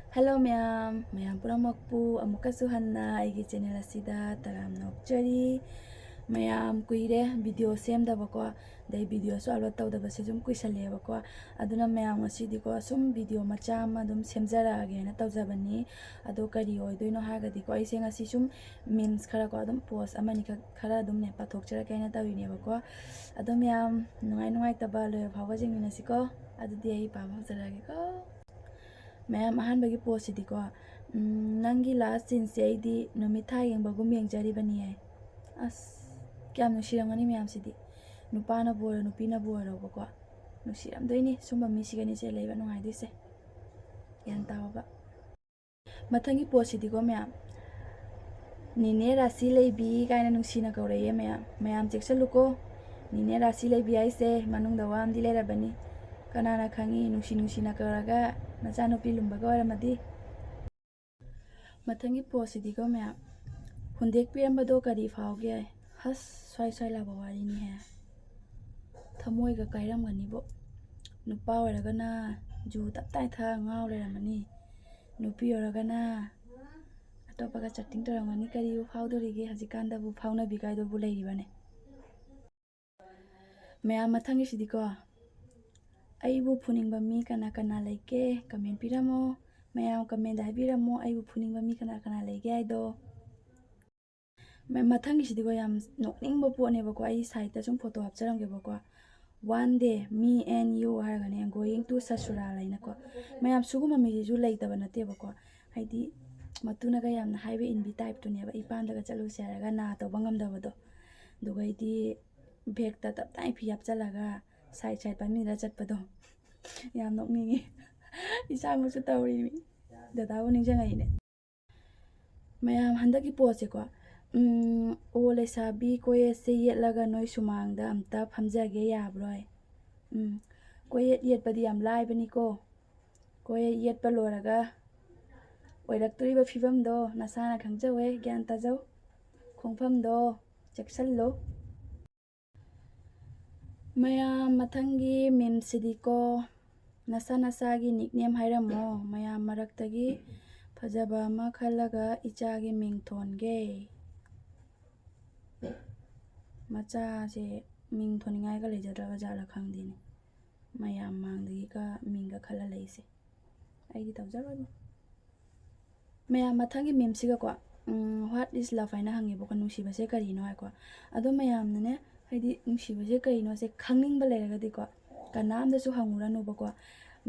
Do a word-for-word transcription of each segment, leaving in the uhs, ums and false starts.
Hello ꯃꯌꯥꯝ, ꯃꯌꯥꯝ ꯄꯨꯝꯅꯃꯛꯄꯨ ꯑꯃꯨꯛꯀꯁꯨ ꯍꯟꯅ ꯑꯩꯒꯤ channel ꯑꯁꯤꯗ ꯇꯔꯥꯝꯅ ꯑꯣꯛꯆꯔꯤ꯫ ꯃꯌꯥꯝ ꯀꯨꯏꯔꯦ video ꯁꯦꯝꯗꯕꯀꯣ, ꯑꯗꯩ videoꯁꯨ upload ꯇꯧꯗꯕꯁꯦ ꯁꯨꯝ ꯀꯨꯏꯁꯜꯂꯛꯑꯦꯕꯀꯣ꯫ ꯑꯗꯨꯅ ꯃꯌꯥꯝ ꯉꯁꯤꯗꯤꯀꯣ ꯁꯨꯝ video ꯃꯆꯥ ꯑꯃ ꯑꯗꯨꯝ ꯁꯦꯝꯖꯔꯛꯑꯒꯦꯅ ꯇꯧꯖꯕꯅꯤ꯫ ꯑꯗꯣ ꯀꯔꯤ ꯑꯣꯏꯗꯣꯏꯅꯣ ꯍꯥꯏꯔꯒꯗꯤꯀꯣ, ꯑꯩꯁꯦ ꯉꯁꯤ ꯁꯨꯝ memes ꯈꯔꯀꯣ ꯑꯗꯨꯝ post ꯑꯃꯅꯤꯈꯛ ꯈꯔ ꯑꯗꯨꯝꯅꯦ ꯄꯥꯊꯣꯛꯆꯔꯛꯀꯦ ꯍꯥꯏꯅ ꯇꯧꯔꯤꯅꯦꯕꯀꯣ꯫ ꯑꯗꯣ ꯃꯌꯥꯝ ꯅꯨꯡꯉꯥꯏ ꯅꯨꯡꯉꯥꯏꯇꯕ ꯂꯣꯏꯕ ꯐꯥꯎꯕ ꯌꯦꯡꯃꯤꯟꯅꯁꯤꯀꯣ꯫ ꯑꯗꯨꯗꯤ ꯑꯩ ꯄꯥꯕ ꯍꯧꯖꯔꯛꯑꯒꯦꯀꯣ꯫ ꯃꯌꯥꯝ ꯑꯍꯥꯟꯕꯒꯤ postꯁꯤꯗꯤꯀꯣ, ꯎꯝ, "ꯅꯪꯒꯤ last sceneꯁꯦ ꯑꯩꯗꯤ ꯅꯨꯃꯤꯠ ꯊꯥ ꯌꯦꯡꯕꯒꯨꯝ ꯌꯦꯡꯖꯔꯤꯕꯅꯤ" ꯍꯥꯏ꯫ ꯑꯁ, ꯀꯌꯥꯝ ꯅꯨꯡꯁꯤꯔꯝꯒꯅꯤ ꯃꯌꯥꯝꯁꯤꯗꯤ꯫ ꯅꯨꯄꯥꯅꯕꯨ ꯑꯣꯏꯔꯣ, ꯅꯨꯄꯤꯅꯕꯨ ꯑꯣꯏꯔꯣꯕꯀꯣ꯫ ꯅꯨꯡꯁꯤꯔꯝꯗꯣꯏꯅꯤ ꯁꯨꯝꯕ ꯃꯤꯁꯤꯒꯅꯤꯁꯦ ꯂꯩꯕ ꯅꯨꯡꯉꯥꯏꯗꯣꯏꯁꯦ꯫ ꯒ꯭ꯌꯥꯟ ꯇꯥꯎꯕ꯫ ꯃꯊꯪꯒꯤ postꯁꯤꯗꯤꯀꯣ ꯃꯌꯥꯝ, "ꯅꯦꯅꯦ ꯔꯥꯁꯤ ꯂꯩꯕꯤ" ꯀꯥꯏꯅ ꯅꯨꯡꯁꯤꯅ ꯀꯧꯔꯛꯑꯦ ꯃꯌꯥꯝ꯫ ꯃꯌꯥꯝ ꯆꯦꯛꯁꯤꯜꯂꯨꯀꯣ꯫ ꯅꯦꯅꯦ ꯔꯥꯁꯤ ꯂꯩꯕꯤ ꯍꯥꯏꯁꯦ ꯃꯅꯨꯡꯗ ꯋꯥ ꯑꯃꯗꯤ ꯂꯩꯔꯕꯅꯤ꯫ ꯀꯅꯥꯅ ꯈꯪꯉꯤ, ꯅꯨꯡꯁꯤ ꯅꯨꯡꯁꯤꯅ ꯀꯧꯔꯒ ꯅꯆꯥꯅꯨꯄꯤ ꯂꯨꯝꯕꯒ ꯑꯣꯏꯔꯝꯃꯗꯤ꯫ ꯃꯊꯪꯒꯤ postꯁꯤꯗꯤꯀꯣ ꯃꯌꯥꯝ, "ꯍꯨꯟꯗꯦꯛꯄꯤꯔꯝꯕꯗꯣ ꯀꯔꯤ ꯐꯥꯎꯒꯦ?" ꯍꯁ, ꯁ꯭ꯋꯥꯏ ꯁ꯭ꯋꯥꯏ ꯂꯥꯎꯕ ꯋꯥꯔꯤꯅꯤꯍꯦ꯫ ꯊꯃꯣꯏꯒ ꯀꯥꯏꯔꯝꯒꯅꯤꯕꯣ꯫ ꯅꯨꯄꯥ ꯑꯣꯏꯔꯒꯅ ꯖꯨ ꯇꯞꯇꯥꯏ ꯊꯛꯑ ꯉꯥꯎ ꯂꯩꯔꯝꯃꯅꯤ꯫ ꯅꯨꯄꯤ ꯑꯣꯏꯔꯒꯅ ꯑꯇꯣꯞꯄꯒ chatting ꯇꯧꯔꯝꯒꯅꯤ꯫ ꯀꯔꯤꯕꯨ ꯐꯥꯎꯗꯣꯔꯤꯒꯦ ꯍꯧꯖꯤꯛꯀꯥꯟꯗꯕꯨ, ꯐꯥꯎꯅꯕꯤ ꯀꯥꯏꯗꯨꯕꯨ ꯂꯩꯔꯤꯕꯅꯦ꯫ ꯃꯌꯥꯝ ꯃꯊꯪꯒꯤꯁꯤꯗꯤꯀꯣ, "ꯑꯩꯕꯨ ꯐꯨꯅꯤꯡꯕ ꯃꯤ ꯀꯅꯥ ꯀꯅꯥ ꯂꯩꯒꯦ? Comment ꯄꯤꯔꯝꯃꯣ꯫ ꯃꯌꯥꯝ commentꯗ ꯍꯥꯏꯕꯤꯔꯝꯃꯣ, ꯑꯩꯕꯨ ꯐꯨꯅꯤꯡꯕ ꯃꯤ ꯀꯅꯥ ꯀꯅꯥ ꯂꯩꯒꯦ ꯍꯥꯏꯗꯣ"꯫ ꯃ-, ꯃꯊꯪꯒꯤꯁꯤꯗꯤꯀꯣ ꯌꯥꯝ ꯅꯣꯛꯅꯤꯡꯕ ꯄꯣꯠꯅꯦꯕꯀꯣ꯫ ꯑꯩ sideꯇ ꯁꯨꯝ photo ꯍꯥꯞꯆꯔꯝꯒꯦꯕꯀꯣ꯫ "One day, me and you" ꯍꯥꯏꯔꯒꯅꯦ, "going to ꯁꯁꯨꯔꯥꯜ" ꯍꯥꯏꯅꯀꯣ꯫ ꯃꯌꯥꯝ ꯁꯤꯒꯨꯝꯕ ꯃꯤꯁꯤꯁꯨ ꯂꯩꯇꯕ ꯅꯠꯇꯦꯕꯀꯣ꯫ ꯍꯥꯏꯗꯤ ꯃꯇꯨꯅꯒ ꯌꯥꯝꯅ ꯍꯥꯏꯕ ꯏꯟꯕꯤ typeꯇꯨꯅꯦꯕ꯫ "ꯏꯄꯥꯝꯗꯒ ꯆꯠꯂꯨꯁꯦ" ꯍꯥꯏꯔꯒ ꯅꯥ ꯇꯧꯕ ꯉꯝꯗꯕꯗꯣ꯫ ꯑꯗꯨꯒꯩꯗꯤ bagꯇ ꯇꯞ ꯇꯥꯏ ꯐꯤ ꯍꯥꯞꯆꯜꯂꯒ side side ꯄꯥꯏꯃꯤꯟꯅꯔ ꯆꯠꯄꯗꯣ꯫ ꯌꯥꯝ ꯅꯣꯛꯅꯤꯡꯉꯤ꯫ ꯏꯁꯥꯃꯛꯁꯨ ꯇꯧꯔꯤꯅꯤ꯫ ꯗꯗꯥꯕꯨ ꯅꯤꯡꯁꯤꯡꯉꯛꯏꯅꯦ꯫ ꯃꯌꯥꯝ ꯍꯟꯗꯛꯀꯤ postꯁꯦꯀꯣ, ꯎꯝ, "ꯑꯣ ꯂꯩꯁꯥꯕꯤ, ꯀꯣꯌꯦꯠꯁꯦ ꯌꯦꯠꯂꯒ ꯅꯣꯏ ꯁꯨꯃꯥꯡꯗ ꯑꯝꯇ ꯐꯝꯖꯒꯦ ꯌꯥꯕ꯭ꯔꯣꯏ?" ꯎꯝ, ꯀꯣꯌꯦꯠ ꯌꯦꯠꯄꯗꯤ ꯌꯥꯝ ꯂꯥꯏꯕꯅꯤꯀꯣ꯫ ꯀꯣꯌꯦꯠ ꯌꯦꯠꯄ ꯂꯣꯏꯔꯒ ꯑꯣꯏꯔꯛꯇꯣꯔꯤꯕ ꯐꯤꯕꯝꯗꯣ ꯅꯁꯥꯅ ꯈꯪꯖꯧꯍꯦ, ꯒ꯭ꯌꯥꯟ ꯇꯥꯖꯧ꯫ ꯈꯣꯡꯐꯝꯗꯣ ꯆꯦꯛꯁꯤꯜꯂꯨ꯫ ꯃꯌꯥꯝ ꯃꯊꯪꯒꯤ memeꯁꯤꯗꯤꯀꯣ, ꯅꯁꯥ ꯅꯁꯥꯒꯤ ꯅꯤꯛꯅꯦꯝ ꯍꯥꯏꯔꯝꯃꯣ꯫ ꯃꯌꯥꯝ ꯃꯔꯛꯇꯒꯤ ꯐꯖꯕ ꯑꯃ ꯈꯜꯂꯒ ꯏꯆꯥꯒꯤ ꯃꯤꯡ ꯊꯣꯟꯒꯦ꯫ ꯃꯆꯥꯁꯦ ꯃꯤꯡ ꯊꯣꯟꯅꯤꯡꯉꯥꯏꯒ ꯂꯩꯖꯗ꯭ꯔꯕ ꯖꯥꯠꯂ ꯈꯪꯗꯦꯅꯦ, ꯃꯌꯥꯝ ꯃꯥꯡꯗꯒꯤꯒ ꯃꯤꯡꯒ ꯈꯜꯂ ꯂꯩꯁꯦ꯫ ꯑꯩꯗꯤ ꯇꯧꯖꯔꯣꯏꯕ꯫ ꯃꯌꯥꯝ, ꯃꯊꯪꯒꯤ ꯃꯤꯝꯁꯤꯒꯀꯣ, ꯎꯝ, "What is love?" ꯍꯥꯏꯅ ꯍꯪꯉꯦꯕꯀꯣ, "ꯅꯨꯡꯁꯤꯕꯁꯦ ꯀꯔꯤꯅꯣ?" ꯍꯥꯏꯀꯣ꯫ ꯑꯗꯣ ꯃꯌꯥꯝꯅꯅꯦ, ꯍꯥꯏꯗꯤ ꯅꯨꯡꯁꯤꯕꯁꯦ ꯀꯔꯤꯅꯣꯁꯦ ꯈꯪꯅꯤꯡꯕ ꯂꯩꯔꯒꯗꯤꯀꯣ, ꯀꯅꯥꯝꯗꯁꯨ ꯍꯪꯉꯨꯔꯅꯨꯕꯀꯣ꯫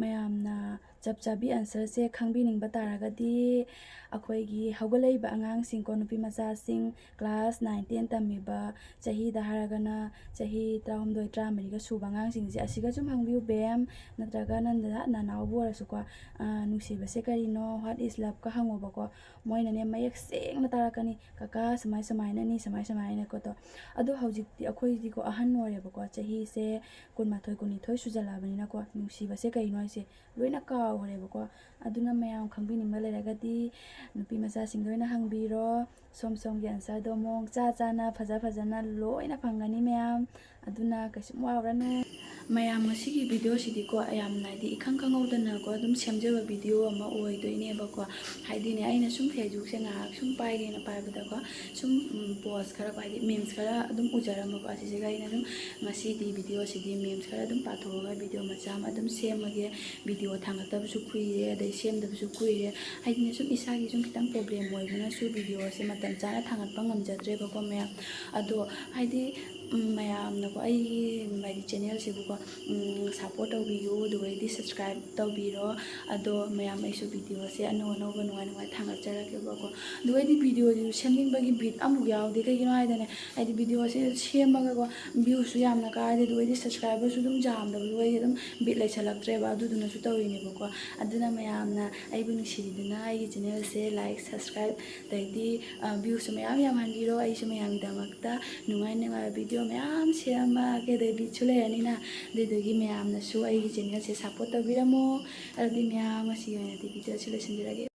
ꯃꯌꯥꯝꯅ ꯆꯞ ꯆꯥꯕꯤ ꯑꯟꯁꯔꯁꯦ ꯈꯪꯕꯤꯅꯤꯡꯕ ꯇꯥꯔꯒꯗꯤ, ꯑꯩꯈꯣꯏꯒꯤ ꯍꯧꯒꯠꯂꯛꯏꯕ ꯑꯉꯥꯡꯁꯤꯡꯀꯣ, ꯅꯨꯄꯤ ꯃꯆꯥꯁꯤꯡ, class nine ten ꯇꯝꯃꯤꯕ, ꯆꯍꯤꯗ ꯍꯥꯏꯔꯒꯅ ꯆꯍꯤ ꯇꯔꯥꯍꯨꯝꯗꯣꯏ, ꯇꯔꯥꯃꯔꯤꯒ ꯁꯨꯕ ꯑꯉꯥꯡꯁꯤꯡꯁꯦ, ꯑꯁꯤꯒ ꯁꯨꯝ ꯍꯪꯕꯤꯌꯨ, ꯕꯦꯝ, ꯅꯠꯇ꯭ꯔꯒ ꯅꯪ ꯅꯅꯥꯎꯕꯨ ꯑꯣꯏꯔꯁꯨꯀꯣ, ꯑ, "ꯅꯨꯡꯁꯤꯕꯁꯦ ꯀꯔꯤꯅꯣ? What is love?" ꯀ ꯍꯪꯉꯣꯕꯀꯣ꯫ ꯃꯣꯏꯅꯅꯦ ꯃꯌꯦꯛ ꯁꯦꯡꯅ ꯇꯥꯔꯛꯀꯅꯤ, "ꯀꯀꯥ ꯁꯨꯃꯥꯏ ꯁꯨꯃꯥꯏꯅꯅꯤ, ꯁꯨꯃꯥꯏ ꯁꯨꯃꯥꯏꯅꯀꯣ" ꯇꯣ꯫ ꯑꯗꯣ ꯍꯧꯖꯤꯛꯇꯤ ꯑꯩꯈꯣꯏꯗꯤꯀꯣ ꯑꯍꯟ ꯑꯣꯏꯔꯦꯕꯀꯣ, ꯆꯍꯤꯁꯦ ꯀꯨꯟꯃꯥꯊꯣꯏ, ꯀꯨꯟꯅꯤꯊꯣꯏ ꯁꯨꯖꯜꯂꯛꯑꯕꯅꯤꯅꯀꯣ, ꯅꯨꯡꯁꯤꯕꯁꯦ ꯀꯩꯅꯣ ꯍꯥꯏꯁꯦ ꯂꯣꯏꯅ ꯀꯥꯎꯈ꯭ꯔꯦꯕꯀꯣ꯫ ꯑꯗꯨꯅ ꯃꯌꯥꯝ ꯈꯪꯕꯤꯅꯤꯡꯕ ꯂꯩꯔꯒꯗꯤ ꯅꯨꯄꯤ ꯃꯆꯥꯁꯤꯡꯗ ꯑꯣꯏꯅ ꯍꯪꯕꯤꯔꯣ꯫ ꯁꯣꯝ ꯁꯣꯝꯒꯤ ꯑꯟꯁꯔꯗꯣ ꯃꯑꯣꯡ ꯆꯥ ꯆꯥꯅ, ꯐꯖ ꯐꯖꯅ ꯂꯣꯏꯅ ꯐꯪꯒꯅꯤ ꯃꯌꯥꯝ꯫ ꯑꯗꯨꯅ ꯀꯩꯁꯨꯝ ꯋꯥꯔꯨꯔꯅꯨ꯫ ꯃꯌꯥꯝ, ꯉꯁꯤꯒꯤ ꯚꯤꯗꯤꯑꯣꯁꯤꯗꯤꯀꯣ, ꯌꯥꯝꯅ ꯍꯥꯏꯗꯤ ꯏꯈꯪ ꯈꯪꯍꯧꯗꯅꯀꯣ ꯑꯗꯨꯝ ꯁꯦꯝꯖꯕ ꯚꯤꯗꯤꯑꯣ ꯑꯃ ꯑꯣꯏꯗꯣꯏꯅꯦꯕꯀꯣ꯫ ꯍꯥꯏꯗꯤꯅꯦ, ꯑꯩꯅ ꯁꯨꯝ Facebookꯁꯦ ꯉꯥꯏꯍꯥꯛ ꯁꯨꯝ ꯄꯥꯏꯒꯦꯅ ꯄꯥꯏꯕꯗꯀꯣ, ꯁꯨꯝ, ꯎꯝ, post ꯈꯔ, ꯍꯥꯏꯗꯤ memes ꯈꯔ ꯑꯗꯨꯝ ꯎꯖꯔꯝꯕꯀꯣ꯫ ꯑꯁꯤꯁꯤꯒ ꯑꯩꯅ ꯑꯗꯨꯝ ꯉꯁꯤꯗꯤ ꯚꯤꯗꯤꯑꯣꯁꯤꯗꯤ memes ꯈꯔ ꯑꯗꯨꯝ ꯄꯥꯊꯣꯛꯑꯒ ꯚꯤꯗꯤꯑꯣ ꯃꯆꯥ ꯑꯃ ꯑꯗꯨꯝ ꯁꯦꯝꯃꯒꯦ꯫ ꯚꯤꯗꯤꯑꯣ ꯊꯥꯡꯒꯠꯇꯕꯁꯨ ꯀꯨꯏꯔꯦ, ꯑꯗꯩ ꯁꯦꯝꯗꯕꯁꯨ ꯀꯨꯏꯔꯦ꯫ ꯍꯥꯏꯗꯤꯅꯦ, ꯁꯨꯝ ꯏꯁꯥꯒꯤ ꯁꯨꯝ ꯈꯤꯇꯪ problem ꯑꯣꯏꯕꯅꯁꯨ ꯚꯤꯗꯤꯑꯣꯁꯦ ꯃꯇꯝ ꯆꯥꯅ ꯊꯥꯡꯒꯠꯄ ꯉꯝꯖꯗ꯭ꯔꯦꯕꯀꯣ ꯃꯌꯥꯝ꯫ ꯑꯗꯣ ꯍꯥꯏꯗꯤ, ꯎꯝ, ꯃꯌꯥꯝꯅꯀꯣ ꯑꯩꯒꯤ ꯍꯥꯏꯗꯤ channelꯁꯤꯕꯨꯀꯣ, ꯎꯝ, support ꯇꯧꯕꯤꯌꯨ, ꯑꯗꯨꯒꯩꯗꯤ subscribe ꯇꯧꯕꯤꯔꯣ꯫ ꯑꯗꯣ ꯃꯌꯥꯝ, ꯑꯩꯁꯨ ꯚꯤꯗꯤꯑꯣꯁꯦ ꯑꯅꯧ ꯑꯅꯧꯕ ꯅꯨꯡꯉꯥꯏ ꯅꯨꯡꯉꯥꯏ ꯊꯥꯡꯒꯠꯆꯔꯛꯀꯦꯕꯀꯣ꯫ ꯑꯗꯨꯒꯩꯗꯤ ꯚꯤꯗꯤꯑꯣꯁꯤꯁꯨ ꯁꯦꯝꯅꯤꯡꯕꯒꯤ ꯕꯤꯠ ꯑꯃꯨꯛ ꯌꯥꯎꯗꯦ꯫ ꯀꯩꯒꯤꯅꯣ ꯍꯥꯏꯗꯅꯦ, ꯍꯥꯏꯗꯤ ꯚꯤꯗꯤꯑꯣꯁꯦ ꯁꯦꯝꯃꯒꯀꯣ viewꯁꯨ ꯌꯥꯝꯅ ꯀꯥꯗꯦ, ꯑꯗꯨꯒꯩꯗꯤ subscriberꯁꯨ ꯑꯗꯨꯝ ꯌꯥꯝꯗꯕꯗꯨꯒꯩꯗꯤ ꯑꯗꯨꯝ ꯕꯤꯠ ꯂꯩꯁꯜꯂꯛꯇ꯭ꯔꯦꯕ꯫ ꯑꯗꯨꯗꯨꯅꯁꯨ ꯇꯧꯔꯤꯅꯦꯕꯀꯣ꯫ ꯑꯗꯨꯅ ꯃꯌꯥꯝꯅ ꯑꯩꯕꯨ ꯅꯨꯡꯁꯤꯕꯤꯗꯨꯅ ꯑꯩꯒꯤ channelꯁꯦ like, subscribe, ꯑꯗꯩꯗꯤ, ꯑ, viewꯁꯨ ꯃꯌꯥꯝ ꯌꯥꯝꯍꯟꯕꯤꯔꯣ꯫ ꯑꯩꯁꯨ ꯃꯌꯥꯝꯒꯤꯗꯃꯛꯇ ꯅꯨꯡꯉꯥꯏ ꯅꯨꯡꯉꯥꯏꯕ ꯚꯤꯗꯤꯑꯣ ꯃꯌꯥꯝ ꯁꯦꯝꯃꯛꯑꯒꯦ, ꯑꯗꯩ ꯕꯤꯠꯁꯨ ꯂꯩꯔꯅꯤꯅ꯫ ꯑꯗꯨꯗꯨꯒꯤ ꯃꯌꯥꯝꯅꯁꯨ ꯑꯩꯒꯤ channelꯁꯦ support ꯇꯧꯕꯤꯔꯝꯃꯣ꯫ ꯑꯗꯨꯗꯤ ꯃꯌꯥꯝ, ꯉꯁꯤꯒꯤ ꯑꯣꯏꯅꯗꯤ ꯚꯤꯗꯤꯑꯣꯁꯦ ꯂꯣꯏꯁꯤꯟꯖꯔꯒꯦ꯫